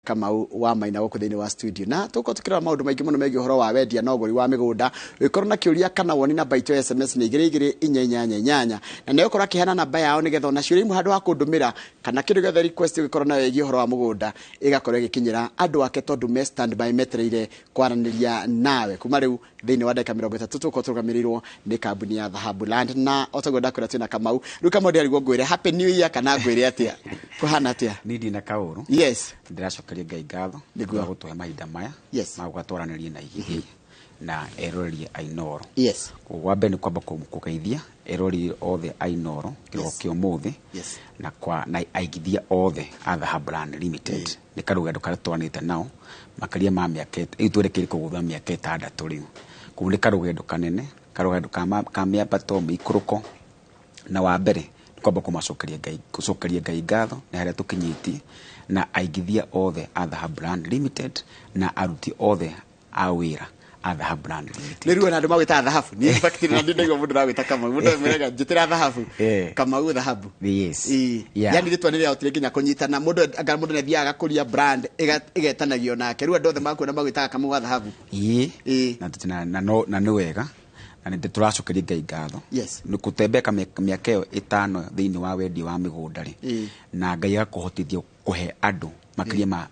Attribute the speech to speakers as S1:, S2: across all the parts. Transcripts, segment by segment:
S1: Kamau wa Maina gũkũ thĩinĩ wa studio, na tũgũkorwo tũkĩrora maũndũ maingĩ mũno megiĩ ũhoro wa wendia na ũgũri wa mĩgũnda. Ũngĩkorwo na kĩũria kana woni, namba itũ ya SMS nĩ 22488, na nĩ ũgũkorwo akĩheana namba yao nĩgetha ona ciũria imwe handũ ha kũndũmĩra kana kĩndũ gĩothe request ũngĩkorwo nayo ĩgiĩ ũhoro wa mũgũnda ĩgakorwo ĩgĩkinyĩra andũ ake, tondũ me standby metereire kwaranĩria nawe. Kuma rĩu thĩinĩ wa ndagĩka 30 tũgũkorwo tũrũgamĩrĩirwo nĩ kambuni ya Dhahabu Land, na o taguo ndakwĩra twĩna Kamau. Rĩu Kamau, ndĩrarigwo ngwĩre happy new year kana ngwĩre atĩa, kũhana atĩa?
S2: Niĩ ndina kaũru. Ndĩracokeria Ngai ngatho wa gũtũhe mahinda maya ma gũka twaranĩrie na igithia na eroreri a Inooro. Koguo wa mbere nĩ kwamba kũgeithia eroreri othe a Inooro kĩroko kĩa ũmũthĩ na kwa na aigithia othe a Dhahabu Land Limited. Nĩ karũgendo karĩa twanĩte nao makĩria ma mĩaka rĩu twerekeire kũgũtha mĩaka 6 rĩu. Koguo nĩ karũgendo kanene, karũgendo ka mĩambato, mĩikũrũko, na wa mbere nĩ kwamba kũmacokeria Ngai, gũcokeria Ngai ngatho nĩ harĩa tũkinyĩtie, na aigithia othe a Dhahabu Land Limited na aruti othe a wĩra a Dhahabu Land Limited.
S1: Nĩ ruo na andũ magwĩtaga Dhahabu. Ni in fact na ndaigua mũndũ aragwĩta Kamau, mũndũ amwĩraga njĩtĩra Dhahabu. Kamau Dhahabu. Yani rĩtwa nĩ rĩahotire nginya kũnyitana mũndũ, anga mũndũ nĩ athiaga agakũria brand ĩgetanagio nake. Rĩu andũ othe makuona magwĩtaga Kamau wa Dhahabu.
S2: Na, no, na nĩ wega na nĩ tũracokeria Ngai ngatho nĩ kũtembeka mĩaka ĩyo 5 thĩinĩ wa wendia wa mĩgũnda rĩ, na Ngai agakũhotithia kũhe andũ makĩria ma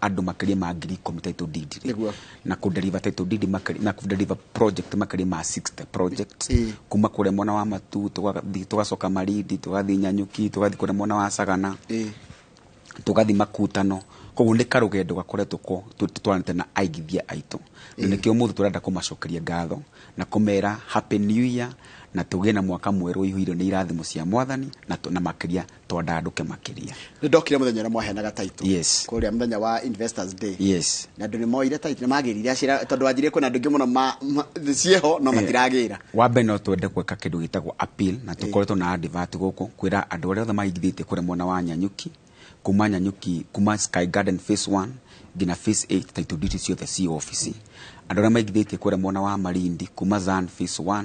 S2: andũ makĩria ma 10,000 title deed rĩ, na kũ-deliver title deed makĩria, na kũ-deliver project makĩria ma 60 projects kuma kũrĩa mwena wa Matu, tũgathiĩ tũgacoka Malindi, tũgathiĩ Nyanyuki, tũgathiĩ kũrĩa mwena wa Sagana, tũgathiĩ Makutano. Koguo nĩ karũgendo gakoretwo ko tũtwaranĩte na aigithia aitũ, na nĩkĩo ũmũthĩ tũrenda kũmacokeria ngatho na kũmera happy new year, na tũgĩe na mwaka mwerũ ũihũire nĩ irathimo cia Mwathani, na makĩria twandandũke makĩria.
S1: Nĩ ndokire mũthenya ũrĩa mwaheanaga title kũrĩa mũthenya wa Investors Day, na andũ nĩ moire title, nĩ magĩrire acira, tondũ wanjirie kwĩna andũ aingĩ mũno ciĩho no matiragĩra.
S2: Wa mbere no twende gwĩka kĩndũ gĩtagwo appeal, na tũkoretwo na advert gũkũ kwĩra andũ arĩa othe maigithĩtie kũrĩa mwena wa Nyanyuki, kuma Nyanyuki, kuma Sky Garden phase 1 nginya phase 8, title deed ciothe ci ofici. Andũ arĩa maigithĩtie kũrĩa mwena wa Malindi, kuma Zan phase 1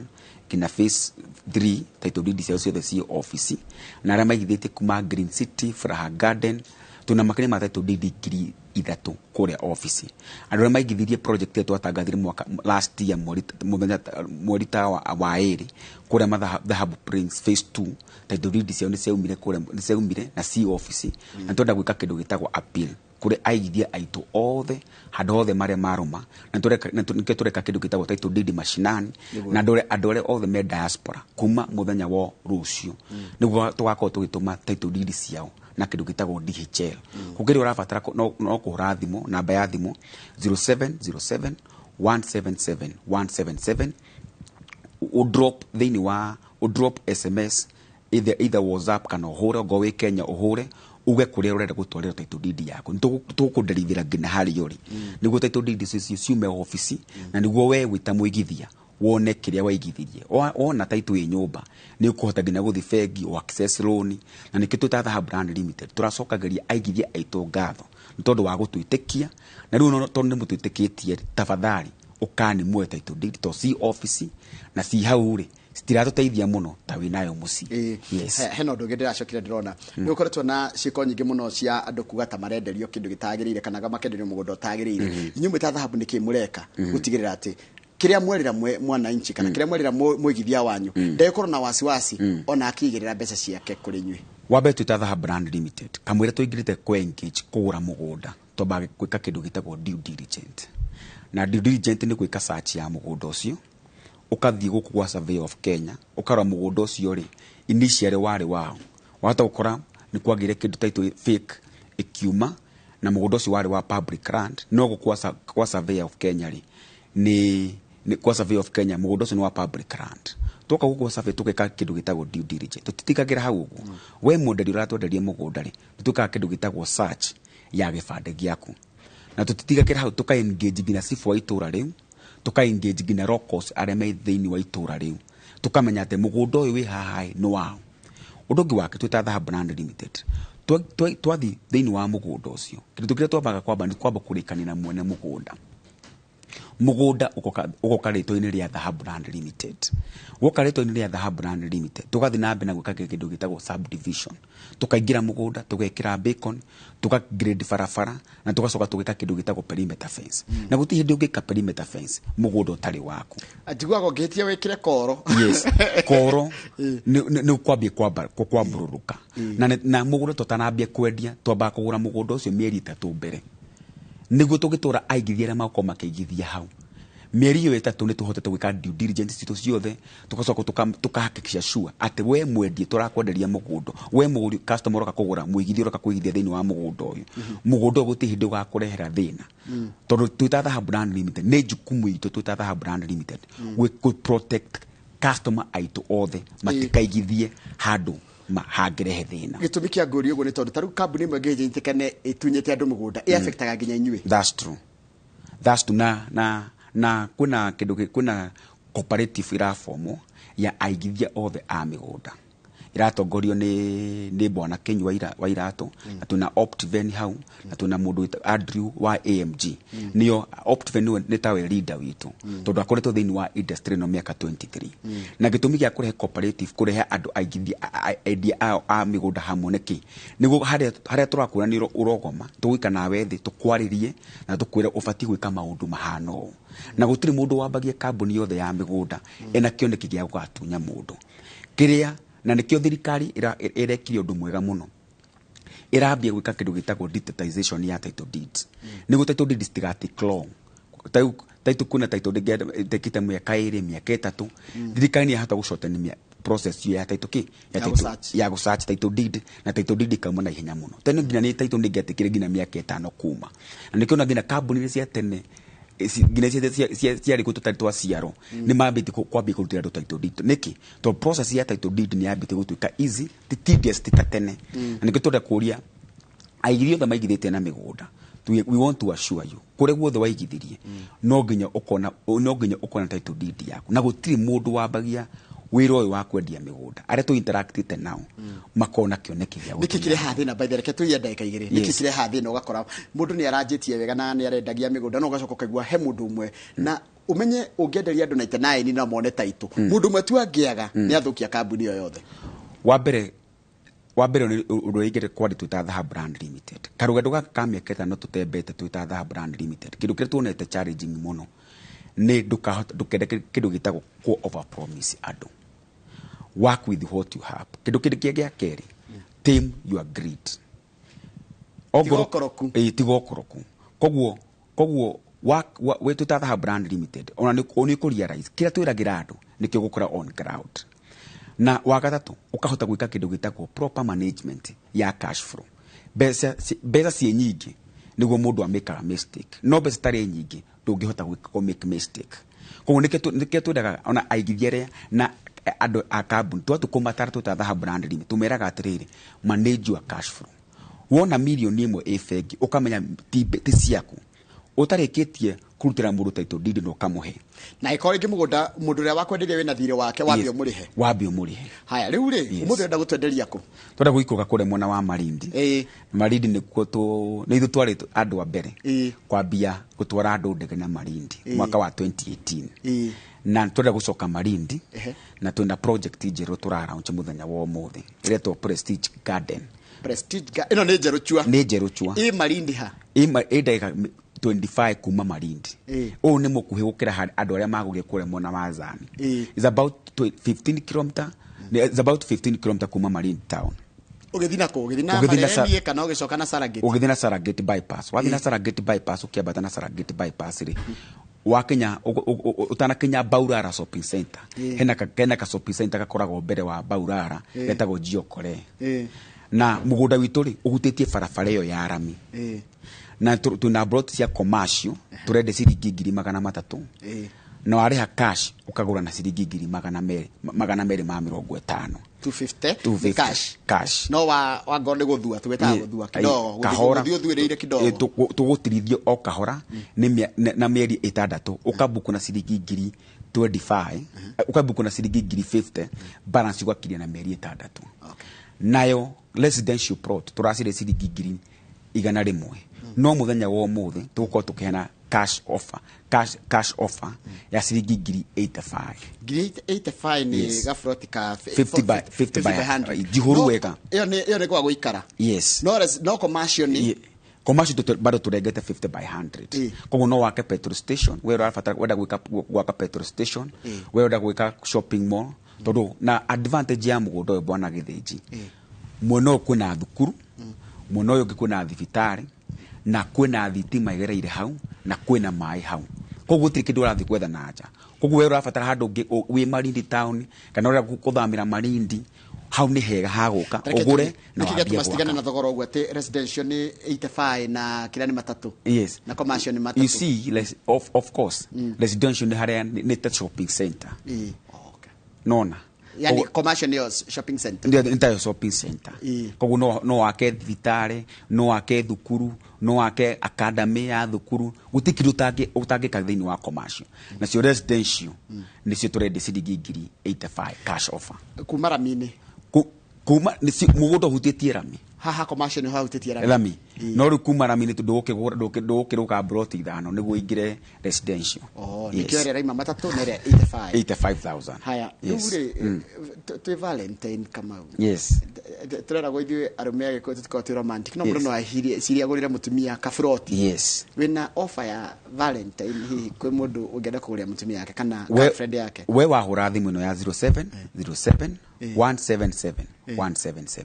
S2: nginya phase 3, title deed ciao ciothe ci ofici, na arĩa maigithĩtie kuma Green City, Furaha Garden, tuna makĩria ma title deed 3,000 kũrĩa ofici. Andũ arĩa maigithirie project ĩyo twatangathire mwaka last year mweri mũthenya mweri ta wa 2 kũrĩa Dhahabu Prince phase 2, title deed ciao nĩ ciaumire kũrĩa, nĩ ciaumire na ci ofici. Na twenda gwĩka kĩndũ gĩtagwo appeal kũrĩ aigithia aitũ othe handũ hothe marĩa marũma, na nĩkĩo tũreka kĩndũ gĩtagwo title deed mashinani, na andũ arĩa othe me diaspora kuma mũthenya wa rũciũ nĩguo tũgakorwo tũgĩtũma title deed ciao na kĩndũ gĩtagwo DHL. Kũngĩrĩ ũrabatara no kũhũra thimũ, namba ya thimũ 0707 177 177, drop thĩinĩ wa drop SMS, either WhatsApp kana ũhũre, ongorwo wĩ Kenya ũhũre uge kũrĩa ũrenda gũtwarĩra title deed yaku. Nĩ tũgũkũnderithĩra nginya harĩa ũrĩ nĩguo title deed icio ciume ofici, na nĩguo we wĩ ta mũigithia wone kĩrĩa waigithirie. Wona title ĩ nyũmba nĩ ũkũhota nginya gũthiĩ bengi o access loan. Na nĩkĩo twĩta Dhahabu Land Limited tũracokagĩria aigithia aitũ ngatho nĩ tondũ wa gũtwĩtĩkia. Na rĩu tondũ nĩ mũtwĩtĩkĩtie, tafadhali ũkani muoe title deed to ci ofici na ci hau rĩ citiratũteithia mũno ta wĩnayo mũciĩ.
S1: Hena ũndũ ũngĩ ndĩracokire ndĩrona nĩ ũkoretwo na ciĩko nyingĩ mũno cia andũ kuga ta marenderio kĩndũ gĩtagĩrĩire kana makenderio mũgũnda ũtagĩrĩire. Inyuĩ mwĩ ta Dhahabu, nĩkĩ mũreka gũtigĩrĩra atĩ kĩrĩa mwerĩra mwananchi kana kĩrĩa mwerĩra mũigithia wanyu ndegũkorwo na wasiwasi ona akĩigĩrĩra mbeca ciake kũrĩ inyuĩ?
S2: Wa mbere twĩta Dhahabu Land Limited, kamũira tũingĩrĩte kũ engage kũgũra mũgũnda, twambaga gwĩka kĩndũ gĩtagwo due diligence. Na due diligence nĩ gwĩka search ya mũgũnda ũcio, ũkathiĩ gũkũ gwa Survey of Kenya, ũkarora mũgũnda ũcio rĩ initially warĩ wao. Wahota gũkora nĩ kwagĩire kĩndũ title fake ĩkiuma na mũgũnda ũcio warĩ wa public land, no gũkũ kwa Survey of Kenya rĩ nĩ kwa Survey of Kenya mũgũnda ũcio nĩ wa public land. Twoka gũkũ gwa survey tũgeka kĩndũ gĩtagwo due diligence. Tũtitigagĩra hau ũguo. We mwenderia ũratwenderia mũgũnda rĩ, nĩ twĩkaga kĩndũ gĩtagwo search ya gĩbandĩ gĩaku, na tũtitigagĩra hau, tũka engage nginya cibũ wa itũra rĩu, tũka engage nginya locals arĩa me thĩinĩ wa itũra rĩu, tũkamenya atĩ mũgũnda ũyũ wĩ haha ĩ, nĩ wao. Ũndũ ũngĩ wake twĩta Dhahabu Land Limited, twathiĩ thĩinĩ wa mũgũnda ũcio, kĩndũ kĩrĩa twambaga kwamba nĩ kwamba kũrĩkanĩra mwene mũgũnda. Mũgũnda ũgoka rĩtwa-inĩ rĩa Dhahabu Land Limited. Woka rĩtwa-inĩ rĩa Dhahabu Land Limited, tũgathiĩ na mbere na gwĩka kĩndũ gĩtagwo subdivision. Tũkaingĩra mũgũnda, tũgekĩra bacon, tũka grade barabara, na tũgacoka tũgeka kĩndũ gĩtagwo perimeter fence. Na gũtirĩ hĩndĩ ũngĩka perimeter fence mũgũnda ũtarĩ waku.
S1: Njiguaga ũngĩhĩtia wĩkĩre koro.
S2: Yes, koro nĩ kwambia kwambũrũrũka. Na mũgũnda tũtanambia kwendia, twambaga kũgũra mũgũnda ũcio mĩeri 3 mbere, nĩguo tũgĩtũra aigithia arĩa magokorwo makĩigithia hau. Mĩeri ĩyo 3 nĩ tũhotete gwĩka due diligence citũ ciothe, tũgacoka tũkahakikisha sure atĩ we mwendie tũrakwenderia mũgũnda, we mũgũri customer ũroka kũgũra, mũigithia ũroka kũigithia thĩinĩ wa mũgũnda ũyũ, mũgũnda ũyũ gũtirĩ hĩndĩ ũgakũrehera thĩna. Tondũ twĩ ta Dhahabu Land Limited, nĩ jukumu itũ twĩ ta Dhahabu Land Limited kũ protect customer aitũ othe matikaigithie handũ hangĩrehe thĩna.
S1: Gĩtũmi kĩa ngũri ũguo nĩ tondũ ta rĩu kambuni ĩmwe ĩngĩnyitĩkane ĩtunyĩte andũ mũgũnda, ĩ-affectaga nginya inyuĩ.
S2: That's true. That's true. Na kwĩna kĩndũ kwĩna cooperative ĩraformwo ya aigithia othe a mĩgũnda, ĩratongorio nĩ bwana Kinyua wa Iratũ, na twĩna Optiven hau, na twĩna mũndũ wĩtagwo Andrew wa AMG. Nĩo Optiven nĩ tawe leader witũ, tondũ akoretwo thĩinĩ wa industry ĩno mĩaka 23. Na gĩtũmi gĩa kũrehe cooperative, kũrehe andũ aigithia endia ao a mĩgũnda hamwe nĩkĩ? Nĩguo harĩa tũrakwĩra nĩ ũrogoma, tũgũikara nawe thĩ, tũkwarĩrie na tũkwĩre ũbatiĩ gwĩka maũndũ mahana ũũ. Na gũtirĩ mũndũ wambagia kambuni yothe ya mĩgũnda ena kĩoneki gĩa gũgatunya mũndũ. Kĩrĩa na nĩkĩo thirikari ĩrekire ũndũ mwega mũno, ĩrambia gwĩka kĩndũ gĩtagwo digitization ya title deeds, nĩguo title deeds citigatake long. Title kwĩna title deed ĩtekĩte mĩaka 2, mĩaka 3. Thirikari nĩ yahota gũshorten process ya title kĩ ya
S1: Ya
S2: title
S1: gũsearch.
S2: Ya gũsearch title deed, na title deed ikauma na ihenya mũno. Tene nginya nĩ title deed ĩngĩatĩkire nginya mĩaka 5 kuma, na nĩkĩo na nginya kambuni iria cia tene nginya ciarĩ kũ tũtarĩ twaciarwo, nĩ mambĩtie kwambia kũrutĩra andũ title deed. Nĩkĩ? Tondũ process ya title deed nĩ yambĩtie gũtuĩka easy, ti tedious, ti ta tene. Na nĩkĩo tũrenda kũria aigithia othe maigithĩtie na mĩgũnda, we want to assure you, kũrĩa guothe waigithirie, no nginya ũkona title deed yaku. Na gũtirĩ mũndũ wambagia wĩra ũyũ wa kwendia mĩgũnda, arĩa tũ interactĩte nao makona kĩoneki gĩa
S1: Nĩkĩ
S2: gũtunya.
S1: kĩrehaga thĩna? By the way, reke tũiye ndagĩka 2. Nĩkĩ kĩrehaga thĩna ũgakora mũndũ nĩ aranjĩtie wega na nĩ arendagia mĩgũnda, no ũgacoka ũkaigua he mũndũ ũmwe, na ũmenye ũngĩenderia andũ 99 na mone title, mũndũ ũmwe tu angĩaga nĩ athũkia kambuni ĩyo yothe?
S2: Wa mbere nĩ ũndũ ũrĩa ingĩenda kwandĩ twĩ ta Dhahabu Land Limited, karũgendo gaka ka mĩaka 5 tũtembete twĩ ta Dhahabu Land Limited, kĩndũ kĩrĩa tuonete challenging mũno nĩ ndũkahota ndũkende kĩndũ gĩtagwo kũ over promise andũ. Work with what you have. Kĩndũ kĩndũ gĩa kerĩ, tame your greed.
S1: Tiga ũkoroku.
S2: Ĩĩ, tiga ũkoroku. Koguo we twĩ ta Dhahabu Land Limited, ona nĩ ũkũ realize kĩrĩa twĩragĩra andũ nĩkĩo gũkora on ground. Na wa gatatũ, ũkahota gwĩka kĩndũ gĩtagwo proper management ya cash flow. Mbeca ciĩ nyingĩ nĩguo mũndũ amĩkaga mistake, no mbeca itarĩ nyingĩ ndũngĩhota gwĩka kũ make mistake. Koguo nĩkĩo twendaga ona aigithia arĩa na andũ a kambuni twatu kũmatara twĩ ta Dhahabu Land Limited, tũmeraga atĩrĩrĩ, manage your cash flow. Wona mirioni 1 ĩ bengi, ũkamenya ti ciaku, ũtarĩkĩtie kũrutĩra mũndũ title deed na ũkamũhe.
S1: Na ĩkorwo rĩngĩ mũgũnda mũndũ ũrĩa wakwenderia wĩna thirĩ wake, wambe ũmũrĩhe.
S2: Wambe ũmũrĩhe.
S1: Haya, rĩu rĩ, ũmũthĩ ũrenda gũtwenderia kũ?
S2: Twenda gũikũrũka kũrĩa mwena wa Malindi. Malindi nĩkuo nĩ ithuĩ twarĩ andũ a mbere kwambia gũtwara andũ ndege na Malindi mwaka wa 2018. Na twenda gũcoka Malindi, na twĩna project njerũ tũraraunch mũthenya wa ũmũthĩ ĩretwo Prestige Garden.
S1: Prestige ĩno nĩ njerũ chua?
S2: Nĩ njerũ chua.
S1: Ĩ Malindi ha?
S2: Ĩ ndagĩka 25 kuma Malindi. Ũũ nĩ mũkuhĩ gũkĩra andũ arĩa magũrire kũrĩa mwena wa Zani. It's about 15 kilometer, it's about 15 kilometer kuma Malindi town.
S1: Ũgĩthiĩ na kũ? Ũgĩthiĩ na
S2: Ũgĩthiĩ na
S1: Marereni kana ũgĩcoka na Serengeti?
S2: Ũgĩthiĩ na Serengeti bypass. Wathiĩ na Serengeti bypass, ũkĩambata na Serengeti bypass rĩ, wakinya ũtanakinya Baurara shopping center, hena ka shopping center gakoragwo mbere wa Baurara, getagwo Giokore. Na mũgũnda witũ rĩ, ũhutĩtie barabara ĩyo ya rami. Na twĩna plot cia commercial tũrende ciringi 300,000. Na warĩha cash ũkagũra na ciringi ngiri 250,000.
S1: 250?
S2: 250.
S1: Cash?
S2: Cash.
S1: No wa ngoro nĩ gũthua, tũgĩtaga gũthua kidogo.
S2: Kahora.
S1: Gũthiĩ ũthuĩrĩire kidogo.
S2: Tũgũtirithio o kahora na mĩeri 6, ũkabuku na ciringi ngiri 25, ũkabuku na ciringi ngiri 50, balance ũgakiria na mĩeri 6. Nayo residential plot tũracire ciringi 100,000, no mũthenya wa ũmũthĩ tũgũkorwo tũkĩheana cash offer, cash offer ya ciringi ngiri 85.
S1: Ngiri 85 nĩ
S2: Yes.
S1: gaburoti ka
S2: 50 by 50 by
S1: 100.
S2: Njihũru
S1: No,
S2: wega.
S1: Ĩyo nĩ gwa gũikara.
S2: Yes.
S1: No commercial nĩ
S2: Commercial bado turengete 50 by 100. Koguo no wake petrol station, we ũrabatara wenda gwĩka gwaka petrol station, we ũrenda gwĩka shopping mall, tondũ na advantage ya mũgũnda ũyũ, bwana Gĩthĩnji, mwena ũyũ kwĩna thukuru, mwena ũyũ ũngĩ kwĩna thibitarĩ, na kwĩna thitima ĩgereire hau, na kwĩna maĩ hau. Koguo gũtirĩ kĩndũ ũrathiĩ gwetha na nja. Koguo we ũrabatara handũ ũngĩ wĩ Malindi town kana ũrenda gũthamĩra Malindi, hau nĩ hega ha gũka ũgũre na
S1: nĩkĩ
S2: wambie
S1: gĩatũma citigane
S2: gwaka.
S1: Na thogora ũguo atĩ residential nĩ 85 na kĩrĩa nĩ matatũ?
S2: Yes.
S1: Na commercial nĩ matatũ.
S2: You see, of course, residential nĩ harĩa nĩ ta shopping center.
S1: Okay.
S2: Nona.
S1: Yani commercial nĩyo shopping center.
S2: Ndio, nĩ tayo shopping center. Koguo no wake thibitarĩ, no wake thukuru, no wake academy ya thukuru, gũtirĩ kĩndũ ũtangĩka thĩinĩ wa commercial. Nacio residential nĩcio tũrendia ciringi ngiri 85 cash offer.
S1: Kuma rami-inĩ?
S2: Kuma mũgũnda ũhutĩtie rami.
S1: Haha commercial nĩ hahutĩtie rami.
S2: Rami, no rĩu kuma rami nĩ ndũgũkĩrũga broti 5 nĩguo ingĩre residential.
S1: Oh,
S2: Yes.
S1: nĩkĩo ĩrĩa raima matatũ na ĩrĩa 85.
S2: 85,000.
S1: Haya,
S2: Yes.
S1: rĩu rĩ, twĩ Valentine, Kamau.
S2: Yes.
S1: Tũreragwo ithuĩ arũme a Gĩkũyũ tũtikoragwo twĩ romantic, no mũndũ
S2: Yes.
S1: no acirie agũrĩre mũtumia kaburoti. Wĩna offer ya Valentine hihi kwĩ mũndũ ũngĩenda kũgũrĩra mũtumia yake kana girlfriend yake?
S2: We wahũra thimũ ĩno ya 07 07 177 177,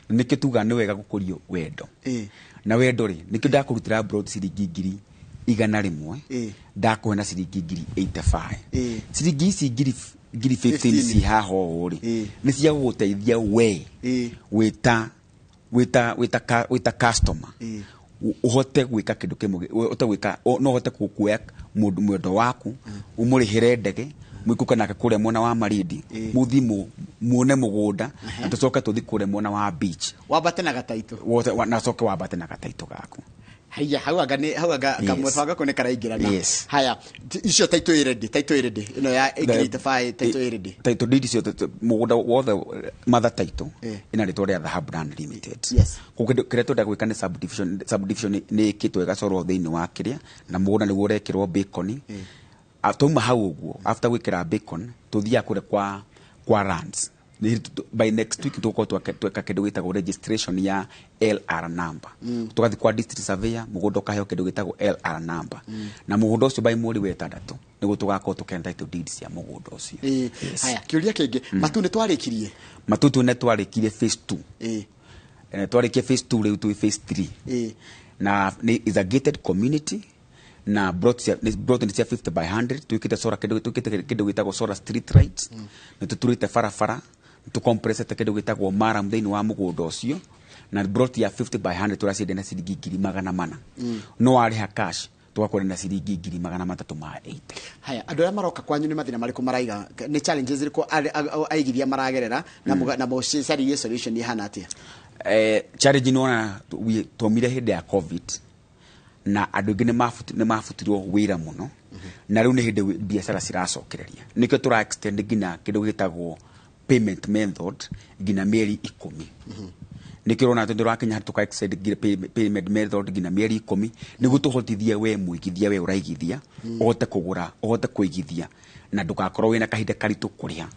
S2: nĩkĩo tuga nĩ wega gũkũrio wendo. Na wendo rĩ, nĩkĩo ndakũrutĩra brot ciringi 100,000, ndakũhe na ciringi ngiri 85. Ciringi ici ngiri 15
S1: 15
S2: ci haha ũũ rĩ, nĩ cia gũgũteithia we wĩta customer ũhote gwĩka kĩndũ kĩmwe, ũhote gwĩka no ũhote kuoya mũndũ mwendo waku, ũmũrĩhĩre ndege, mũikũke nake kũrĩa mwena wa Malindi, mũthiĩ muone mũgũnda, na tũcoke tũthiĩ kũrĩa mwena wa beach.
S1: Wambate na gataitũ.
S2: Wote na coke wambate na gataitũ gaku.
S1: Haya, hau anga nĩ hau anga
S2: Yes.
S1: kamũbango kau nĩ karaingĩrana. Haya, icio taitũ ĩ ready, taitũ ĩ ready ĩno ya 85, taitũ ĩ ready?
S2: Title deed icio, mũgũnda wothe mother title ĩna rĩtwa rĩa Dhahabu Land Limited. Koguo kĩndũ kĩrĩa twenda gwĩka nĩ subdivision. Subdivision nĩ ĩkĩtwo ĩgacorwo thĩinĩ wa kĩrĩa, na mũgũnda nĩguo ũrekĩrwo bacon. Twauma hau ũguo, after gwĩkĩra bacon, tũthiaga kũrĩa kwa lands. By next week tũgũkorwo tweka kĩndũ gĩtagwo registration ya LR number. Tũgathiĩ kwa district surveyor, mũgũnda ũkaheo kĩndũ gĩtagwo LR number, na mũgũnda ũcio by mweri wa ĩtandatũ nĩguo tũgakorwo tũkĩheana title deeds cia mũgũnda ũcio. Yes.
S1: Haya, kĩũria kĩngĩ, matu nĩ twarĩkirie?
S2: Matutu nĩ twarĩkirie phase 2. Twarĩkia phase 2, rĩu twĩ phase 3. Na nĩ is a gated community, na brot nĩ cia 50 by 100. Twĩkĩte solar, kĩndũ twĩkĩte kĩndũ gĩtagwo solar street lights, nĩ tũturĩte barabara, nĩ tũcompressete kĩndũ gĩtagwo murram thĩinĩ wa mũgũnda ũcio. Na brot ya 50 by 100 tũraciendia na ciringi 400,000. No warĩha cash, tũgakwenda na ciringi 380,000.
S1: Haya, andũ arĩa maroka kwanyu nĩ mathĩna marĩkũ maraiga, nĩ challenges irĩkũ aigithia maragerera, na na mũcaririe solution ihana atĩa?
S2: Challenge nĩwona twomire hĩndĩ ya COVID, na andũ aingĩ nĩ mabutirwo wĩra mũno, na rĩu nĩ hĩndĩ biacara ciracokereria. Nĩkĩo tũra extend nginya kĩndũ gĩtagwo payment method nginya mĩeri 10. Nĩkĩo ũrona atĩ tũrakinya tũka extend nginya payment method nginya mĩeri 10, nĩguo tũhotithie we mũigithia, we ũraigithia, ũhote kũgũra, ũhote kũigithia, na ndũgakorwo wĩna kahinda karitũ kũrĩha.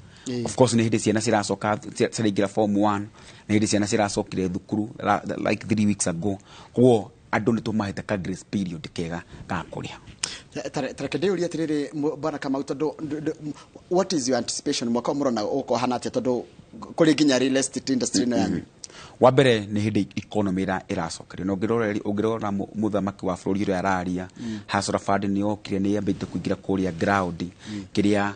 S2: Of course nĩ hĩndĩ ciana ciracoka, ciraingĩra form 1, nĩ hĩndĩ ciana ciracokire thukuru like 3 weeks ago. Koguo andũ nĩ tũmahete ka grace period kega ga kũrĩha.
S1: Tareke ndĩũrie atĩrĩrĩ, bwana Kamau, tondũ what is your anticipation mwaka ũyũ, mũrona ũgũkorwo hana atĩa, tondũ kũrĩ nginya real estate industry ĩno yanyu?
S2: Wa mbere nĩ hĩndĩ economy ĩracokerio, na ũngĩrora mũthamaki wa bũrũri ũrĩa araria, Hustler Fund nĩ yokire, nĩ yambĩte kũingĩra kũrĩa ground, kĩrĩa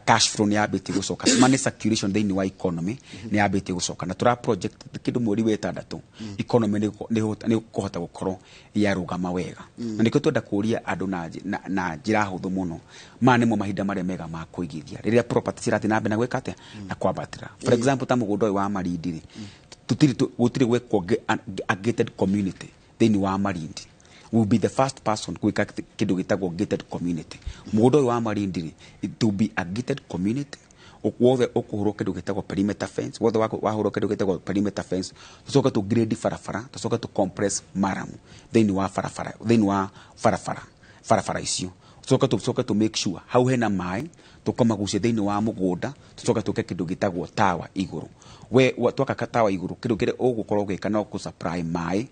S2: cash flow nĩ yambĩtie gũcoka, money circulation thĩinĩ wa economy nĩ yambĩtie gũcoka, na tũra project kĩndũ mweri wa ĩtandatũ economy nĩ kũhota gũkorwo yarũgama wega. Na nĩkĩo twenda kũria andũ na njĩra hũthũ mũno, maya nĩmo mahinda marĩa mega ma kũigithia, rĩrĩa property cirathiĩ na mbere na gwĩka atĩa, na kwambatĩra. For example, ta mũgũnda ũyũ wa Malindi rĩ, gũtirĩ gwekwo a gated community thĩinĩ wa Malindi. Will be the first person gwĩka kĩndũ gĩtagwo gated community. Mũgũnda ũyũ wa Malindi rĩ, it will be a gated community wothe ũkũhũrwo kĩndũ gĩtagwo perimeter fence. Wothe wahũrwo kĩndũ gĩtagwo perimeter fence, tũcoke tũ grade barabara, tũcoke tũ compress murram thĩinĩ wa barabara. Barabara icio tucoke tu make sure hau hena maĩ, tũkamagucia thĩinĩ wa mũgũnda, tũcoke tũke kĩndũ gĩtagwo tawa igũrũ. We twaka tawa igũrũ, kĩndũ kĩrĩa ũgũkorwo ũgĩka no kũ supply maĩ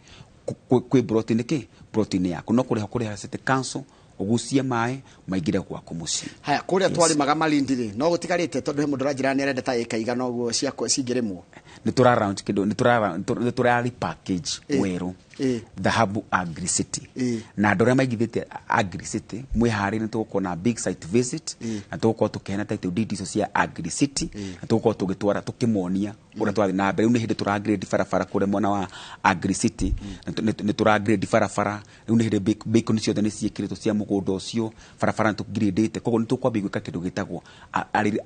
S2: kwĩ broti-inĩ, kĩ broti-inĩ yaku, no kũrĩha city council ũgucie maĩ maingĩre gwaku mũciĩ.
S1: Haya, kũrĩa twarimaga Malindi rĩ, no gũtigarĩte? Tondũ he mũndũ ũranjĩra nĩ arenda ta ĩka igana ũguo cia cingĩrĩmwo.
S2: Nĩ tũra launch kĩndũ, nĩ tũra repackage werũ Dhahabu Agri City. Na andũ arĩa maigithĩtie Agri City, mwĩharĩrie, nĩ tũgũkorwo na big site visit na tũgũkorwo tũkĩheana title deed icio cia Agri City na tũgũkorwo tũgĩtwara tũkĩmonia ũrĩa twathiĩ na mbere. Rĩu nĩ hĩndĩ tũra grade barabara kũrĩa mwena wa Agri City. Nĩ tũra grade barabara. Rĩu nĩ hĩndĩ beacon ciothe nĩ ciĩkĩrĩtwo cia mũgũnda ũcio, barabara nĩ tũgrĩdĩte. Koguo nĩ tũkwambia gwĩka kĩndũ gĩtagwo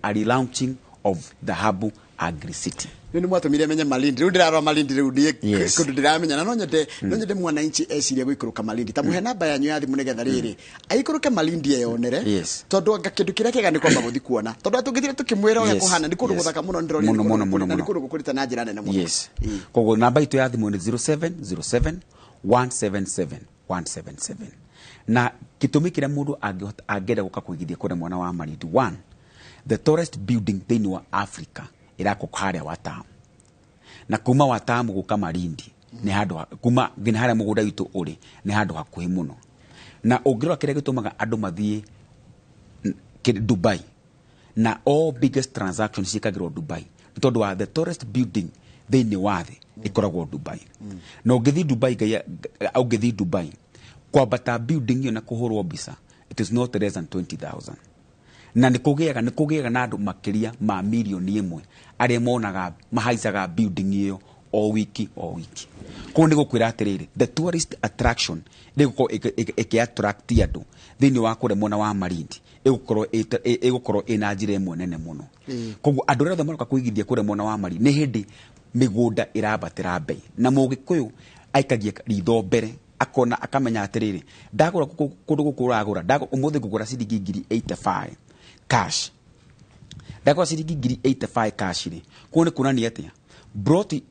S2: a relaunching of Dhahabu Agri City.
S1: Nĩ mwatũmire menye Malindi. Rĩu ndĩrarora Malindi rĩu ndiĩ kũndũ ndĩramenya, na no nyende mwananchi ecirie gũikũrũka Malindi. Ta mũhe namba yanyu ya thimũ nĩgetha rĩrĩ aikũrũke Malindi eyonere. Tondũ anga kĩndũ kĩrĩa kĩega nĩ kwamba gũthiĩ kuona, tondũ atũngĩthire tũkĩmwĩra ũrĩa kũhana, nĩ kũndũ gũthaka mũno ndĩrorire.
S2: Mũno, mũno, mũno,
S1: na nĩ
S2: mũno.
S1: kũndũ gũkũrĩte na njĩra nene mũno.
S2: Yes. Koguo namba itũ ya thimũ nĩ 0707 177 177. Na gĩtũmi kĩrĩa mũndũ angĩhota angĩenda gũka kũigithia kũrĩa mwena wa Malindi, one, the tallest building thĩinĩ wa Africa ĩrakwo harĩa Watamu, na kuma Watamu gũka Malindi nĩ handũ kuma nginya harĩa mũgũnda witũ ũrĩ nĩ handũ hakuhĩ mũno. Na ũngĩrora kĩrĩa gĩtũmaga andũ mathiĩ Dubai, na all biggest transactions ciĩkagĩrwo Dubai, nĩ tondũ wa the tallest building thĩinĩ wa thĩ ĩkoragwo Dubai. Na ũngĩthiĩ Dubai, ũngĩthiĩ Dubai kwambata building ĩyo na kũhũrwo mbica, it is not less than 20,000. Na nĩ kũgĩaga na andũ makĩria ma 1 million arĩa monaga mahaicaga building ĩyo o wiki o wiki. Koguo nĩ gũkwĩra atĩrĩrĩ, the tourist attraction ĩgũkorwo ĩkĩ attract andũ thĩinĩ wa kũrĩa mwena wa Malindi ĩgũkorwo ĩna njĩra ĩmwe nene mũno. Koguo andũ arĩa othe maroka kũigithia kũrĩa mwena wa Malindi, nĩ hĩndĩ mĩgũnda ĩrambatĩra mbei, na mũgĩkũyũ aikagia ritho mbere, akona akamenya atĩrĩrĩ, ndagũra kũndũ gũkũ ũragũra ũmũthĩ ngũgũra ciringi 85,000 cash, ndagũra ciringi 85,000 cash rĩ, koguo nĩ kuonania atĩa broti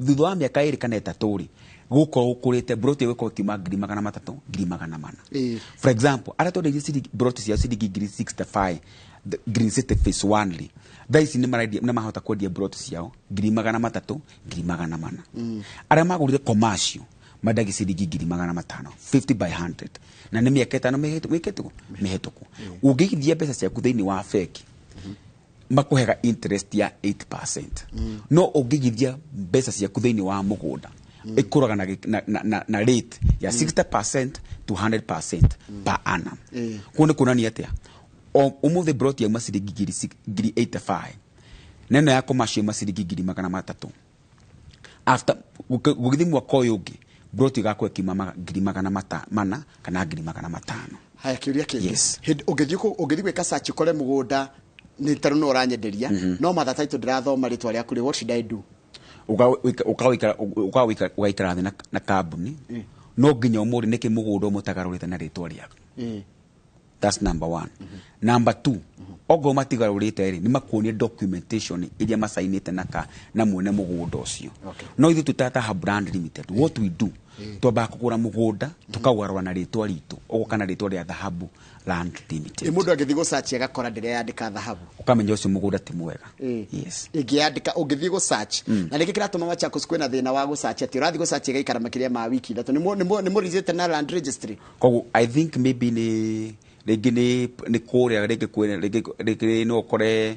S2: thutha wa mĩaka 2 kana 3 rĩ, gũkorwo gũkũrĩte, broti ĩgũkorwo ĩkiuma 300,000, 400,000. For example, arĩa twendeirie ciringi broti ciao ciringi 65,000 Green City phase 1 rĩ, thaa ici nĩ marendia, nĩ mahota kwendia broti ciao 300,000, 400,000. Arĩa magũrire commercial mendagia ciringi 500,000, 50 by 100, na nĩ mĩaka 5 mĩhĩtũku mĩhĩtũku. Ũngĩigithia mbeca ciaku thĩinĩ wa bengi, makũhega interest ya 8%, no ũngĩigithia mbeca ciaku thĩinĩ wa mũgũnda, ĩkũraga na, gĩ- na, na, na, na rate ya 60% to 100% per annum. Koguo nĩ kuonania atĩa, ũmũthĩ broti yauma ciringi 85,000, na ĩno ya commercial yauma ciringi 300,000. After gũgĩthiĩ mwaka ũyũ ũngĩ, broti ĩgakorwo ĩkiuma 400,000 kana 500,000.
S1: Haya, kĩũria kĩngĩ.
S2: Yes.
S1: Hĩndĩ ũngĩthiĩ gwĩka search ũkore mũgũnda nĩ tarũ no ũranyenderia, no Martha title ndĩrathoma rĩtwa rĩaku rĩ, what should I do?
S2: Ũgaikara thĩ na kambuni, no nginya ũmũrie nĩkĩ mũgũnda ũmwe ũtagarũrĩte na rĩtwa rĩaku. That's number one. Number two, okorwo matigarũrĩte rĩ, nĩ makuonie documentation iria macainĩte na mwene mũgũnda ũcio. No ithuĩ twĩ ta Dhahabu Land Limited, what we do, twambaga kũgũra mũgũnda, tũkaũgarũra na rĩtwa ritũ, ũgoka na rĩtwa rĩa Dhahabu Land Limited.
S1: Ĩ mũndũ angĩthiĩ gũ search agakora ndĩreyandĩka Dhahabu?
S2: Ũkamenya ũcio mũgũnda ti mwega. Yes.
S1: Ĩngĩyandĩka, ũngĩthiĩ gũ search, na nĩkĩ kĩratũma Machakos kwĩna thĩna wa gũ search, atĩ ũrathiĩ gũ search ĩgaikara makĩria ma wiki 3? Nĩ mũricĩte na land registry?
S2: Koguo I think maybe nĩ rĩngĩ nĩ kũrĩa rĩngĩ kwĩna rĩngĩ no ũkore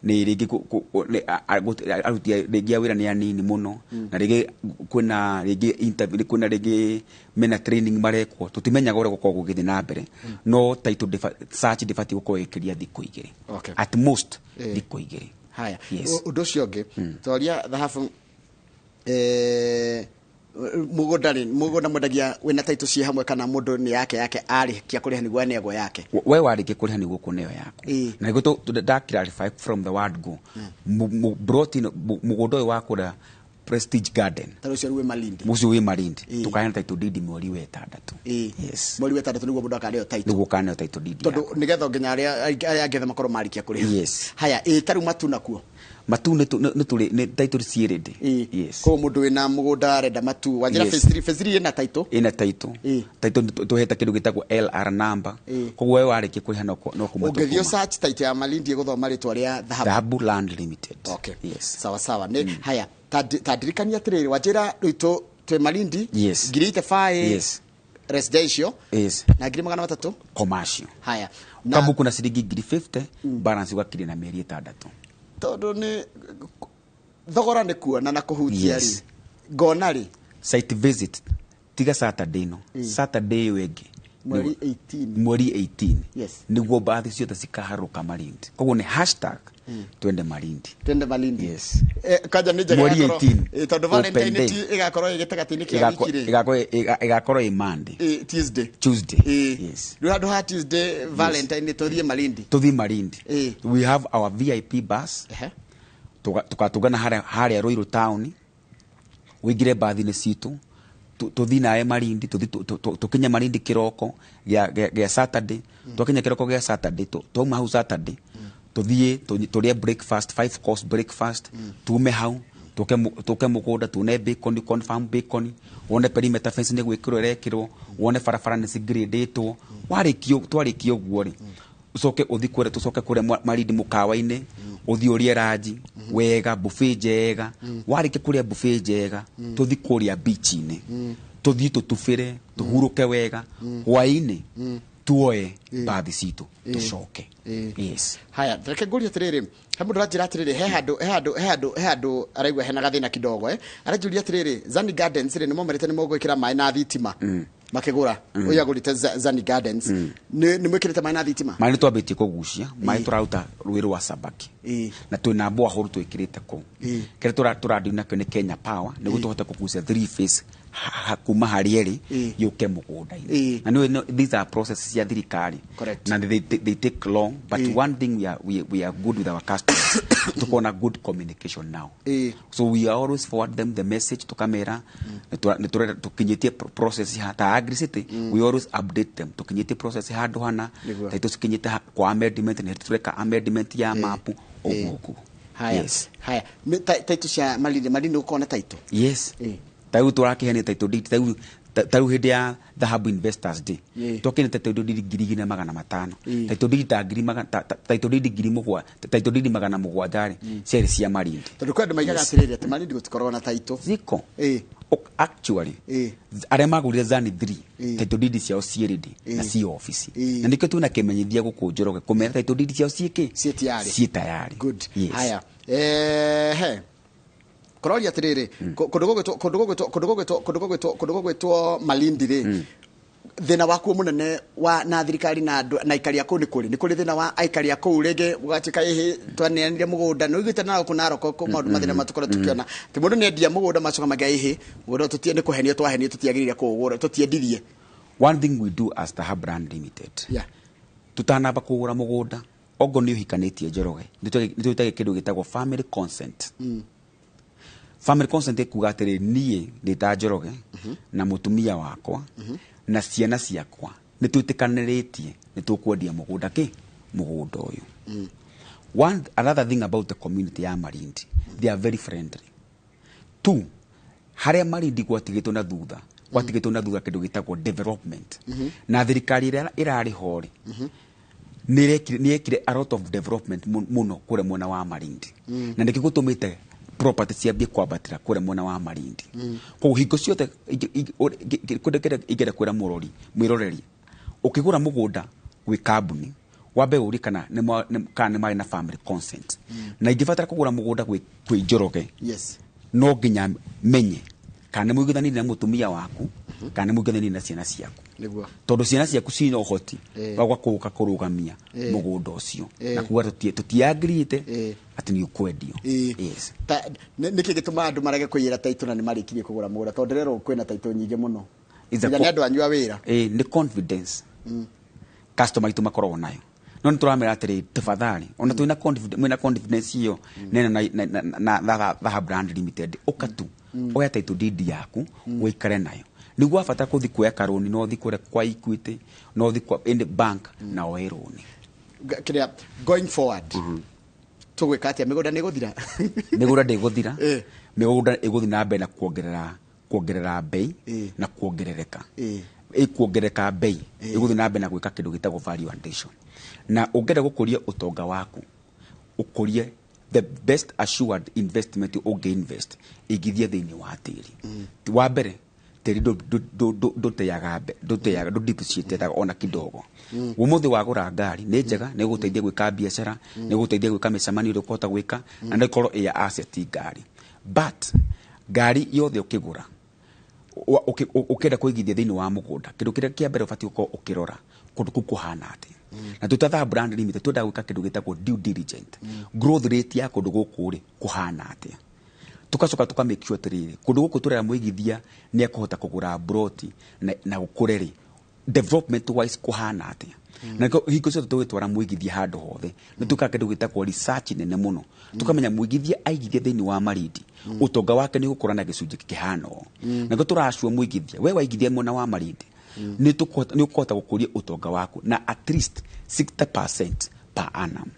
S2: nĩ rĩngĩ nĩ aruti rĩngĩ a wĩra nĩ anini mũno, na rĩngĩ kwĩna rĩngĩ interview, kwĩna rĩngĩ mena training marekwo, tũtimenyaga ũrĩa gũkoragwo gũgĩthiĩ na mbere, no title search ndĩbatiĩ gũkorwo ĩkĩria thikũ 2. At most thikũ 2.
S1: Haya.
S2: Yes.
S1: Ũndũ ũcio ũngĩ, twaria Dhahabu, mũgũnda rĩ, mũgũnda mwendagia wĩna title ciĩ hamwe, kana mũndũ nĩ yake yake arĩkia kũrĩha nĩguo aneagwo yake?
S2: We warĩkia kũrĩha nĩguo kũneo yaku. Na nĩguo nda clarify from the word go. Broti ĩno, mũgũnda ũyũ wa kũrĩa Prestige Garden,
S1: Ta ũcio rĩu wĩ Malindi,
S2: mũcio wĩ Malindi, tũkaheana title deed mweri wa ĩtandatũ. Yes.
S1: Mweri wa ĩtandatũ nĩguo mũndũ akaneo title?
S2: Nĩguo ũkaneo title deed
S1: Tondũ
S2: yaku.
S1: nĩgetha nginya arĩa angĩ othe makorwo marĩkia kũrĩha.
S2: Yes.
S1: Haya, ĩ tarĩu Matuna kuo?
S2: Matu nĩ tũrĩ nĩ title ciĩ ready. Yes.
S1: Koguo mũndũ wĩna mũgũnda arenda matu wanjĩra.
S2: Yes.
S1: Phase 3, phase 3 ĩna title.
S2: Ĩna title. Title tũhete kĩndũ gĩtagwo LR number. Koguo we warĩkia kũrĩha no kuma
S1: Ũngĩthiĩ
S2: tũkuma.
S1: search title ya Malindi, ĩgũthoma rĩtwa rĩa Dhahabu.
S2: Dhahabu Land Limited.
S1: Okay.
S2: Yes.
S1: Sawa sawa. Nĩ haya, ta ndirikania atĩrĩrĩ, wanjĩra rĩu twĩ Malindi.
S2: Yes.
S1: 85,000 residential na 300,000
S2: Commercial.
S1: Haya, na
S2: Ukabuku na ciringi 50,000, balance ũgakiria na mĩeri 6.
S1: Tondũ nĩ thogora nĩ kuona na kũhutia rĩ, ngona rĩ?
S2: Site visit tiga Saturday, no Saturday ĩyo ĩngĩ.
S1: Mweri 18.
S2: Mweri 18. Nĩguo mbathi ciothe cikaharũka Malindi, koguo nĩ hashtag twende Malindi.
S1: Twende Malindi.
S2: Yes.
S1: Kanja nĩ njega.
S2: Mweri 18.
S1: Tondũ
S2: Open
S1: Valentine
S2: day.
S1: ti ĩgakorwo ĩ gĩtagatĩ-inĩ kĩa wiki rĩ?
S2: Ĩgakorwo ĩ Monday.
S1: Tuesday.
S2: Tuesday. Yes.
S1: Rĩu handũ ha Tuesday Valentine tũthiĩ Malindi.
S2: Tũthiĩ Malindi. We have our VIP bus. Tukatũngana harĩa Ruiru town, ũingĩre mbathi-inĩ citũ, tũthiĩ nawe Malindi, tũthiĩ tũkinye Malindi kĩroko gĩa Saturday. Twakinya kĩroko gĩa Saturday, twauma hau Saturday, tũthiĩ tũrĩe breakfast, five course breakfast, tume hau tũke mũgũnda, tuone bacon, confirm bacon, wone perimeter fence nĩ gwĩkĩrwo ĩrekĩrwo, wone barabara nĩ cigradĩtwo. Warĩkia, twarĩkia ũguo rĩ, ũcoke ũthiĩ kũrĩa, tũcoke kũrĩa Malindi mũkawa-inĩ, ũthiĩ ũrĩe ranji wega, buffet njega. Warĩkia kũrĩa buffet njega, tũthiĩ kũrĩa beach-inĩ, tũthiĩ tũtubĩre, tũhurũke wega. Hwaĩ-inĩ tuoe mbathi citũ tũcoke. Yes.
S1: Haya, reke ngũrie atĩrĩrĩ, he mũndũ ũranjĩra atĩrĩrĩ, he handũ araigua hena gathĩna kidogo, aranjũria atĩrĩrĩ, Zani Gardens rĩ, nĩmomerĩte nĩ mũgwĩkĩra maĩ na thitima makĩgũra? Ũyũ agũrĩte Zani Gardens, nĩ mwĩkĩrĩte maĩ na thitima?
S2: Maĩ nĩ twambĩtie kũgucia maĩ, tũraruta rũĩ rwa Sabaki na twĩna borehole twĩkĩrĩte kũu. Kĩrĩa tũradeal nakĩo nĩ Kenya Power nĩguo tũhote kũgucia three phase kuma harĩa ĩrĩ yũke mũgũnda-inĩ. Na nĩ these are processes cia thirikari na they take long, but one thing we are good with our customers, tukorwo na good communication now. So we always forward them the message, tukamera nĩ tũrenda tũkinyĩtie process ha ta Agricity. We always update them tũkinyĩtie process handũ hana. Ta tũcikinyĩte kwa amendment, nĩ tũreka amendment ya mapu, ũguo ũguo.
S1: Haya.
S2: Yes.
S1: Haya. Title cia Malindi, Malindi gũkorwo na title?
S2: Yes. Ta rĩu tũrakĩheana title deed, ta rĩu hĩndĩ ya Dhahabu Investors Day twakĩne title deed 2,500. Title deed ta ngiri magana title deed 7,000, title deed 700 rĩ, ciarĩ cia Malindi.
S1: Tondũ kwĩ andũ maigaga atĩrĩrĩ, atĩ Malindi gũtikoragwo na title.
S2: Ziko. Actually, arĩa magũrire Zani 3, title deed ciao ciĩ ready na ciĩ office. Na nĩkĩo twĩna kĩmenyithia gũkũ Njoroge kũmera title deed ciao ciĩ kĩ.
S1: Ciĩ tayari.
S2: Ciĩ tayari.
S1: Good.
S2: Yes.
S1: Haya, he kũroria atĩrĩrĩ, kũndũ gũgwĩtwo Malindi rĩ, thĩna wakuo mũnene wa na thirikari na andũ na aikari a kũu nĩ kũrĩ thĩna wa aikari a kũu rĩngĩ gũgatuĩka ĩhĩ twaneanire mũgũnda nĩ ũiguĩte na gũkũ Narok maũndũ mathĩna matũkorwo tũkĩona atĩ mũndũ nĩ endia mũgũnda, macoka mangĩa ĩhĩ mũgũnda tũtie nĩ kũhenio twahenio, tũtiagĩrĩire kũũgũra, tũtiendirie.
S2: One thing we do as Dhahabu Land Limited, tutanamba kũgũra mũgũnda, ongo nĩ ũhikanĩtie Njoroge, nĩ twĩtage kĩndũ gĩtagwo family consent. Family consent ĩkuga atĩrĩ, niĩ ndĩ ta Njoroge na mũtumia wakwa na ciana ciakwa nĩ twĩtĩkanĩrĩtie nĩ tũkwendia mũgũnda kĩ mũgũnda ũyũ. One another thing about the community ya Malindi, they are very friendly. Two, harĩa Malindi gwatigĩtwo na thutha, gwatigĩtwo na thutha kĩndũ gĩtagwo development, na thirikari ĩrĩa ĩrarĩ ho rĩ, nĩ yekire a lot of development mũno kũrĩa mwena wa Malindi, na nĩkĩo gũtũmĩte property ciambie kwambatĩra kũrĩa mwena wa Malindi. Koguo hingo ciothe kũndũ kĩrĩa ingĩenda kwĩra mũrori mwĩroreri, ũkĩgũra mũgũnda gwĩ kambuni, wambe ũrie kana kana nĩ marĩ na family consent. Na ingĩbatara kũgũra mũgũnda kwĩ Njoroge, no nginya menye kana nĩ mũiguithanirie na mũtumia waku, kana nĩ mũiguithanirie na ciana ciaku, tondũ ciana ciaku ciĩna ũhoti wa gũka kũrũgamia mũgũnda ũcio na kuga tũtiagirĩte atĩ nĩ ũkwendio. Yes.
S1: Nĩkĩ gĩtũmaga andũ marege kũiyĩra taitũ na nĩ marĩkirie kũgũra mũgũnda? Tondũ ndĩrerwo kwĩna taitũ nyingĩ mũno. Nginya nĩ andũ anyu a wĩra.
S2: Nĩ confidence customer itũ makoragwo nayo, no nĩ tũramera atĩrĩ, tafadhali, ona twĩna confidence, mwĩna confidence iyo nene na Dhahabu Land Limited, ũka tu oya title deed yaku ũikare nayo, nĩguo wabata kũthi kuoya karũni, no ũthi kũrĩa kwa Equity, no ũthi kwa any bank na oe rũni.
S1: Kĩrĩa going forward, Tũgwĩka atĩa? Mĩgũnda nĩ ĩgũthira?
S2: Mĩgũnda ndĩgũthira. Mĩgũnda ĩgũthiĩ na mbere na kuongerera bei na kuongerereka. Ĩkuongerereka bei, ĩgũthiĩ na mbere na gwĩka kĩndũ gĩtagwo value addition. Na ũngĩenda gũkũria ũtonga waku, ũkũrie the best assured investment ũngĩ invest, igithie thĩinĩ wa tĩri. Wa mbere, tĩri ndũteaga ndũteaga, ndũdepreciate ona kidogo. Ũmũthĩ wagũra ngari nĩ njega, nĩ ĩgũteithia gwĩka biacara, nĩ ĩgũteithia gwĩka mĩcemanio ĩrĩa ũkũhota gwĩka, na nĩ ĩkorwo ĩ asset ngari. But ngari yothe ũkĩgũra, ũkĩenda kũigithia thĩinĩ wa mũgũnda, kĩndũ kĩrĩa kĩa mbere ũbatiĩ gũkorwo ũkĩrora kũndũ kũu kũhana atĩa. Na twĩ ta Thahabu Land Limited twendaga gwĩka kĩndũ gĩtagwo due diligent. Growth rate ya kũndũ gũkũ rĩ kũhana atĩa. Tugacoka tuka make sure atĩrĩrĩ, kũndũ gũkũ tũrera mũigithia nĩ ekũhota kũgũra broti na gũkũre rĩ, development wise kũhana atĩa. Na nĩkĩo hingo ciothe tũgĩtwara mũigithia handũ hothe nĩ twĩkaga kĩndũ gĩtagwo research nene mũno, tũkamenya mũigithia aigithia thĩinĩ wa Malindi, ũtonga wake nĩ ũgũkũra na gĩcunjĩ kĩhana ũũ. Na nĩkĩo tũracua mũigithia, we waigithia mwena wa Malindi, nĩ ũkũhota gũkũria ũtonga waku na at least 60% per annum.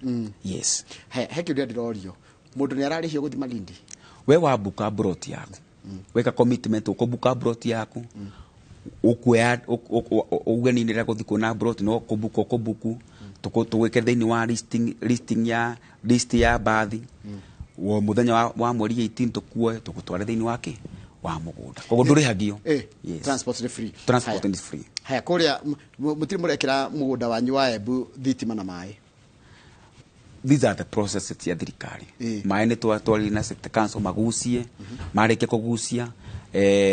S2: Yes.
S1: He kĩũria ndĩrorio, mũndũ nĩ ararĩhio gũthiĩ Malindi?
S2: We wabuka broti yaku, weka commitment, ũkũbuka broti yaku, ukuoya uge nĩ ndĩrenda gũthiĩ kuona broti, no kũbuka ũkũbuku, tũgwĩkĩre thĩinĩ wa listing ya list ya bathi. Wo mũthenya wa mweri 18 tũkuoe tũgũtware thĩinĩ wa kĩ wa mũgũnda. Koguo ndũrĩhagio. Yes.
S1: Transport nĩ free.
S2: Transport is free.
S1: Haya, kũrĩa mũtirĩ mũrekĩra mũgũnda wanyu wa Embu thitima na maĩ?
S2: These are the processes cia thirikari. Maĩ nĩ twatwarire na city council magucie, marĩkia kũgucia,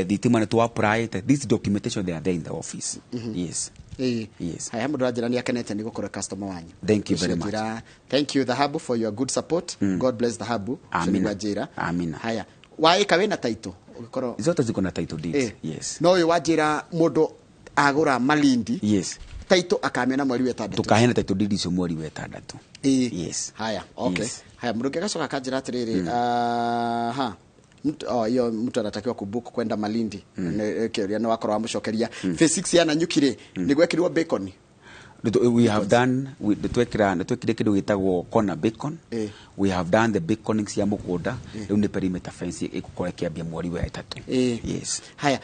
S2: thitima nĩ twa apply. This documentation, they are there in the office. Yes. Yes.
S1: Haya, mũndũ aranjĩra nĩ akenete nĩ gũkorwo customer wanyu.
S2: Thank you very much.
S1: Njĩra, thank you Dhahabu for your good support. God bless Dhahabu.
S2: Amina.
S1: Njĩra.
S2: Amina.
S1: Haya, waĩka wĩna title? Ũgĩkorwo
S2: Zote ziko na title deeds. Yes.
S1: No ũyũ wanjĩra mũndũ agũra Malindi.
S2: Yes.
S1: Title akamĩona mweri wa ĩtandatũ.
S2: Tũkaheana title deed icio mweri wa ĩtandatũ. Yes.
S1: Haya, okay.
S2: Yes.
S1: Haya, mũndũ ũngĩ agacoka akanjĩra atĩrĩrĩ, aha. Hiyo mtu anatakiwa kubook kwenda Malindi. Kĩũria nĩ wakorwo wamũcokeria. Phase 6 ya Nanyuki rĩ, nĩ gwekĩrwo bacon?
S2: We have done, we, nĩ twekire kĩndũ gĩtagwo corner bacon. We have done the baconing cia mũgũnda. Rĩu nĩ perimeter fence ĩgũkorwo ĩkĩambia mweri wa ĩtatũ. Yes.
S1: Haya,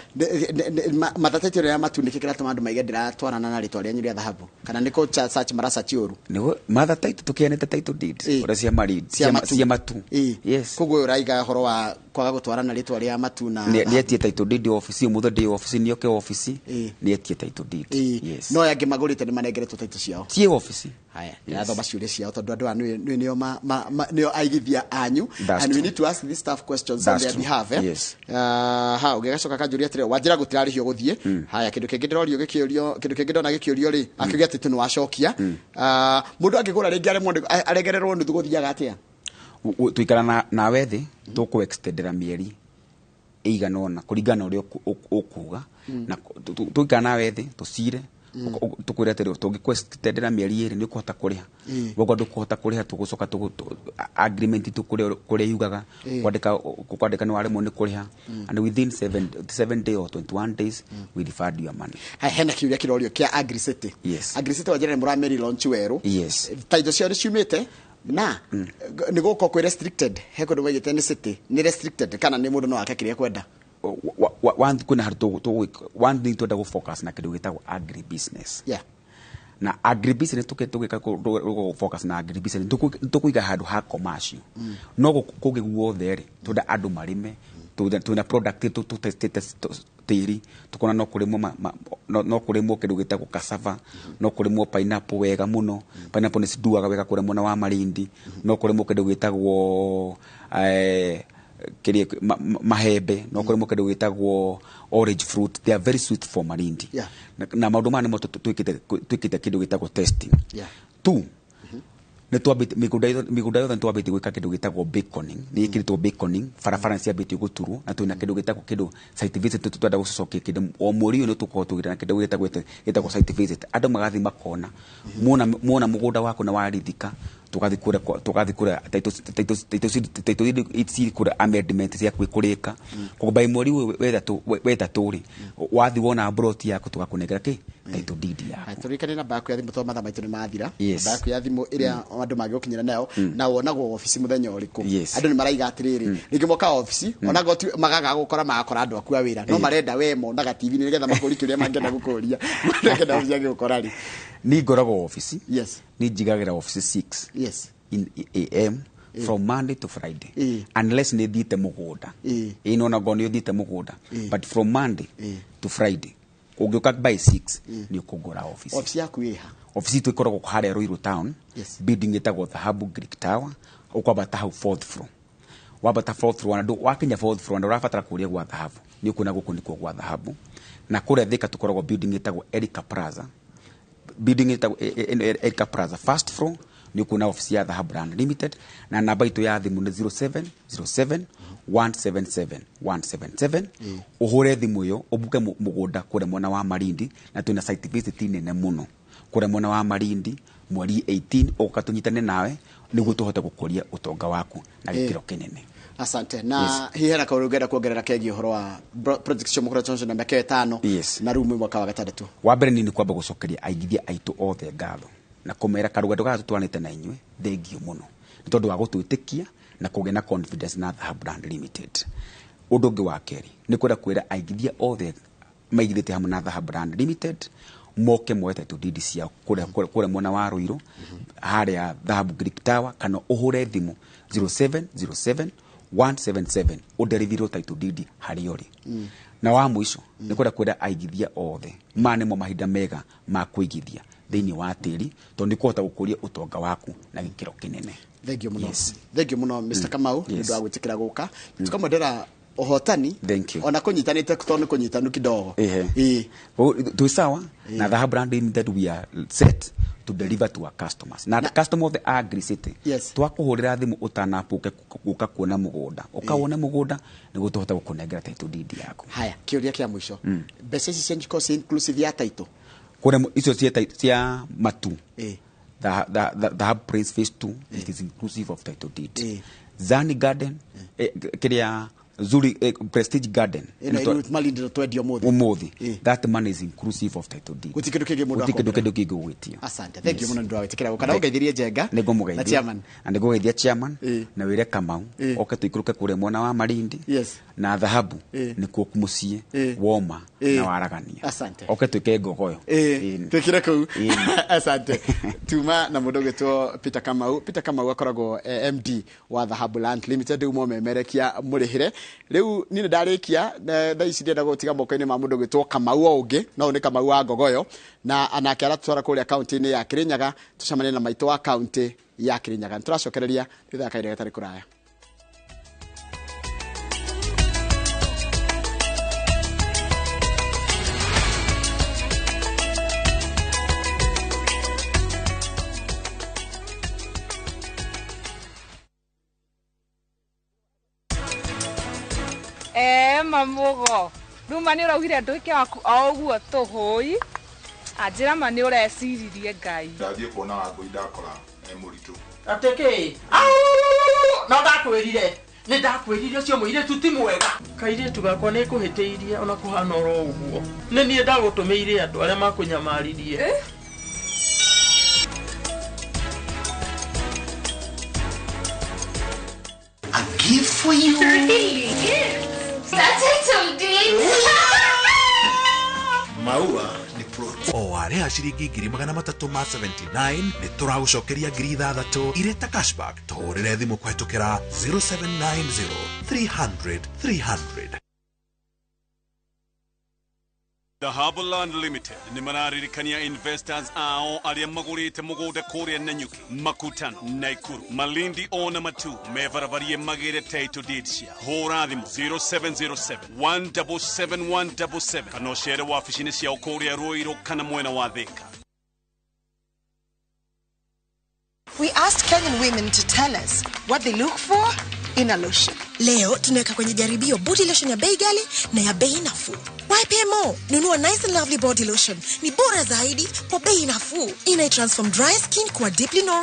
S1: mathatete ĩrĩa ya matu nĩkĩ kĩratũma andũ maige ndĩratwarana na rĩtwa rĩanyu rĩa Dhahabu? Kana nĩ kũ search marasearch ũru?
S2: Nĩguo, Mother Title tũkĩanĩte title deed. Ũrĩa cia Malindi,
S1: Cia matu.
S2: cia matu. Yes.
S1: Koguo ũyũ ũraiga ũhoro wa kwaga gũtwarana rĩtwa rĩa matu na
S2: Nĩ etie title deed office, ũmũthĩ ndĩ office, nĩ oke office, nĩ etie title deed. Yes.
S1: No aya angĩ magũrĩte nĩ manengeretwo title ciao.
S2: Ciĩ office.
S1: Haya, ndĩrathoma ciũria ciao tondũ andũ aya nĩ nĩo aigithia anyu.
S2: That's
S1: And we
S2: true.
S1: need to ask these tough questions on
S2: That's
S1: their
S2: true.
S1: behalf,
S2: Yes.
S1: Ha, ũngĩgacoka kanjũria atĩrĩ, wanjĩra gũtirarĩhio gũthiĩ. Haya, kĩndũ kĩngĩ ndĩrorio gĩkĩũrio, kĩndũ kĩngĩ ndona gĩkĩũrio rĩ, akiuga atĩ nĩ wacokia. Mũndũ angĩgũra rĩngĩ aremwo nĩ, aregererwo nuthu gũthiaga atĩa?
S2: Tũikara nawe thĩ, tũkũ extendera mĩeri ĩigana ũna kũringana na ũrĩa ũkuga. Na tũikara nawe thĩ, tũcire, tũkwĩre atĩrĩ, tũngĩkũ extendera mĩeri ĩrĩ nĩ ũkũhota kũrĩha. Wokorwo ndũkũhota kũrĩha, tũgũcoka agreement itũ kũrĩa yugaga, kwandĩka nĩ waremwo nĩ kũrĩha. And within 7 days or 21 days, we refund your money.
S1: Haya, hena kĩũria kĩrorio kĩa Agricity.
S2: Yes.
S1: Agricity wanjĩra nĩ mũramĩri launch werũ.
S2: Yes.
S1: Title ciao nĩ ciumĩte, na nĩ gũkorwo kwĩ restricted. He kũndũ maigĩte nĩ city, nĩ restricted kana nĩ mũndũ no ake kĩrĩa ekwenda?
S2: One kwĩna handũ one thing twenda gũ focus na kĩndũ gĩtagwo agri business. Na agri business tũgĩka focus na agri business, tũkũiga handũ ha commercial. No kũngĩ guothe rĩ, twenda andũ marĩme, twĩna product tũtestĩte tĩri, tũkona no kũrĩmwo no kũrĩmwo kĩndũ gĩtagwo cassava, no kũrĩmwo pineapple wega mũno. Pineapple nĩ cinduaga wega kũrĩa mwena wa Malindi. No kũrĩmwo kĩndũ gĩtagwo, kĩrĩa, mahembe, no kũrĩmwo kĩndũ gĩtagwo orange fruit. They are very sweet for Malindi. Na maũndũ maya nĩmo twĩkĩte kĩndũ gĩtagwo testing. Two, nĩ twambĩtie mĩgũnda yothe nĩ twambĩtie gwĩka kĩndũ gĩtagwo baconing. Nĩ ĩkĩrĩtwo baconing, barabara nĩ ciambĩtie gũturwo, na twĩna kĩndũ gĩtagwo kĩndũ site visit, twenda gũcokia kĩndũ o mweri ũyũ nĩ tũkorwo tũgĩte na kĩndũ gĩtagwo site visit. Andũ magathiĩ makona. Mona mũgũnda waku na warithika, Tugathi kura tugathi kura title deed ci kura amendment cia kwikurika. Koguo by mweri wetatu ri wathi wona plot yaku tugakunengera ki title deed yaku.
S1: Turirikane namba yaku ya thimu to mathaa maitu ni mathira. Namba yaku ya thimu iria andu mangigukinyira nayo na wonagwo ofici muthenya uriku. Andu ni maraiga atiriri ringi moka ofici onago magaga gukora magakora andu aku a wira no marenda we monaga TV ni getha makuri kiuria mangenda gukuria mangenda ofici agigukora ri.
S2: Ni ngoragwo ofici.
S1: Yes.
S2: Ni njigagira ofici 6.
S1: Yes.
S2: In AM from Monday to Friday. Unless ni thiite mugunda. Ino na go ni thiite mugunda. But from Monday to Friday ungiuka by 6 ni ukugura office.
S1: Office yaku iha?
S2: Office itu ikoragwo haria Ruiru town.
S1: Yes.
S2: Building itagwo Dhahabu Greek Tower, ukwambata hau fourth floor. Wambata fourth floor na wakinya fourth floor na urabatara kuria gwa Dhahabu. Ni ukuona guku nikuo gwa Dhahabu. Na kuria Thika tukoragwo building itagwo Erica Plaza. Building itagwo Erica Plaza first floor ni ukuona office ya Dhahabu Land Limited na namba itu ya thimu ni 0707 177 177. Uhure thimu iyo ubuke mugunda kuria mwena wa Malindi na twina site visit nene muno kuria mwena wa Malindi mweri 18 uka tunyitane nawe niguo tuhote gukuria utonga waku na gikiro kinene.
S1: Asante. Na hihi hena kaũndũ ũngĩenda kuongerera kegiĩ ũhoro wa project cio mũkoretwo na mĩaka ĩtano na rĩu mwĩ mwaka wa gatandatũ?
S2: Wa mbere ni kwamba gũcokeria aigithia aitũ othe ngatho na kũmera karũgendo gaka tũtwaranĩte na inyuĩ thengiũ mũno nĩ tondũ wa gũtwĩtĩkia na kũgĩa na confidence na Dhahabu Land Limited. Ũndũ ũngĩ wa kerĩ nĩ kwenda kwĩra aigithia othe maigithĩtie hamwe na Dhahabu Land Limited moke moe title deed ciao kũrĩa mwena wa Ruiru harĩa Dhahabu Greek Tower kana ũhũre thimũ 0707 177 ũnderithirwo title deed harĩa ũrĩ. Na wa mũico nĩ kwenda kwĩra aigithia othe maya nĩmo mahinda mega ma kũigithia thĩinĩ wa tĩri tondũ nĩ kũhota gũkũria ũtonga waku na gĩkĩro kĩnene.
S1: Thank you muno. Thank you muno Mr. Kamau nĩ ũndũ wa gwĩtĩkĩra gũka. Tukamwendera ũhotani ona kũnyitanĩte tondũ nĩ kũnyitanu kidogo.
S2: Twĩ sawa na Dhahabu Land Limited we are set to deliver to our customers. Na customer of the Agri City twakuhurira thimu utanapuke guka kuona mugunda ukawona mugunda niguo tuhota gukunengera title deed yaku.
S1: Haya, kiuria kia mwisho. Mbeca ici cia njiko ci inclusive ya title?
S2: Kuria icio cia matu. The Hub Prince Phase 2 it is inclusive of title deed. Zani Garden kiria Zuri Prestige Garden
S1: Malindi twendio umuthi.
S2: That money is inclusive of title deed.
S1: Guti kindu kingi mundu
S2: akongerera. Guti kindu kingi gwitio.
S1: Asante. Thank you muno ndu wawitikira guka na ungeithirie Njenga
S2: na
S1: chairman.
S2: Na nigugeithia chairman na wire Kamau oke tuikuruke kuria mwena wa Malindi na Dhahabu nikuo mucii woma na waragania.
S1: Asante.
S2: Oke tuike ngogoyo.
S1: Twikire kuu. Asante. Tuma na mundu gwitwo Peter Kamau. Peter Kamau akoragwo MD wa Dhahabu Land Limited umo memerekia murihire. Riu ni ndarikia thaa ici ndĩrenda gũtiga moko-inĩ ma mũndũ gwĩtwo Kamau o ũngĩ no nĩ Kamau wa Ngogoyo na anake aratwara kũrĩa kaunti-inĩ ya Kirinyaga tũcemanie na maitũ wa kaunti ya Kirinyaga. Nĩtũracokereria thutha wa kahinda gatarĩ kũraya.
S3: Mamugo ruma ni uraugire nduike waku o uguo tuhui anjira ma ni ureciririe Ngai
S4: ndathie kuona Wangui ndakora e muritu
S5: ateke no ndakwirire ni ndakwirire ucio muiritu ti mwega kairitu gakwa ni kuhitiirie ona kuhana oro uguo ni nie ndagutumiire andu aria makunyamaririe.
S6: A gift for you.
S7: Really? That's it.
S4: Maua ni plot.
S8: O warĩha ciringi 379 nĩ tũragũcokeria 6,000 irĩ ta cashback. Tũhũrĩre thimũ kũhetũkĩra 0790 300 300.
S9: Dhahabu Land Limited ni mararirikania investors ao aria magurite mugunda kuria Nanyuki, Makutano, Naikuru, Malindi ona Matu mevaravarie magire title deed cia. Hũra thimũ 0707 177 177 kana ũcere wabici-inĩ ciao kũrĩa Ruiru kana mwena wa Thika.
S10: We asked Kenyan women to tell us what they look for in a lotion.
S11: Leo tunaweka kwenye jaribio body lotion ya bei ghali na ya bei nafuu. YPMO, nunua Nice and Lovely body lotion. Ni bora zaidi kwa bei nafuu. Ina transform dry skin kuwa deeply nourished.